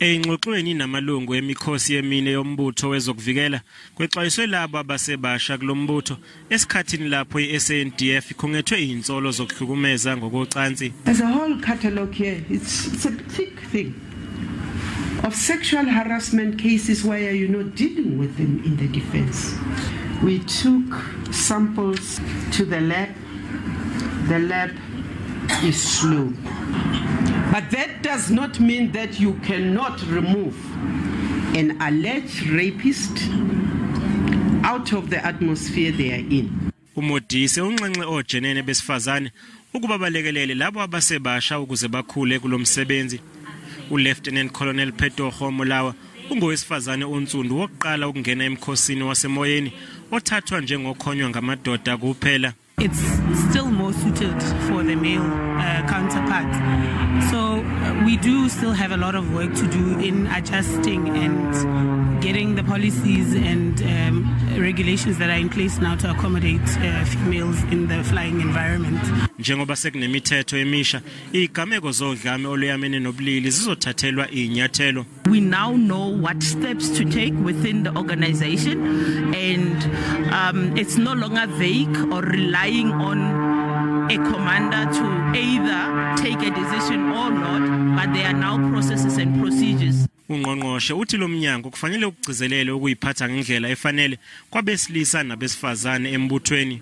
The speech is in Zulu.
Engxoxweni namalungu emikhosi emine yombutho wezokuvikela, kwexwayiswe labo abasebasha kulombutho esikhathini lapho iSANDF ikhungethwe izinsolo zokuhlukumeza ngokocansi. There's a whole catalogue here. It's a thick thing of sexual harassment cases where you're not dealing with them in the defense. We took samples to the lab. The lab is slow. But that does not mean that you cannot remove an alleged rapist out of the atmosphere they are in. UModise unxenxe ojenene besifazane ukuba balekelele labo abasebasha ukuze bakhule kulomsebenzi. ULieutenant Colonel Phetogo Molawa ungowesifazane onsundu wokuqala ukungena emkhosini wasemoyeni othathwa njengokhonywa ngamadoda kuphela. It's still more suited for the male counterpart. So we do still have a lot of work to do in adjusting and getting the policies and regulations that are in place now to accommodate females in the flying environment. Njengoba sekunemithetho emisha, izigameko zodlame oluyamene nobulili zizothathelwa izinyathelo. We now know what steps to take within the organization, and it's no longer vague or relying on a commander to either take a decision or not, but there are now processes and procedures. Ungqongqoshe uthi lo mnyango kufanele ukugcizelele ukuyiphatha ngendlela efanele kwabesilisa nabesifazane embuthweni.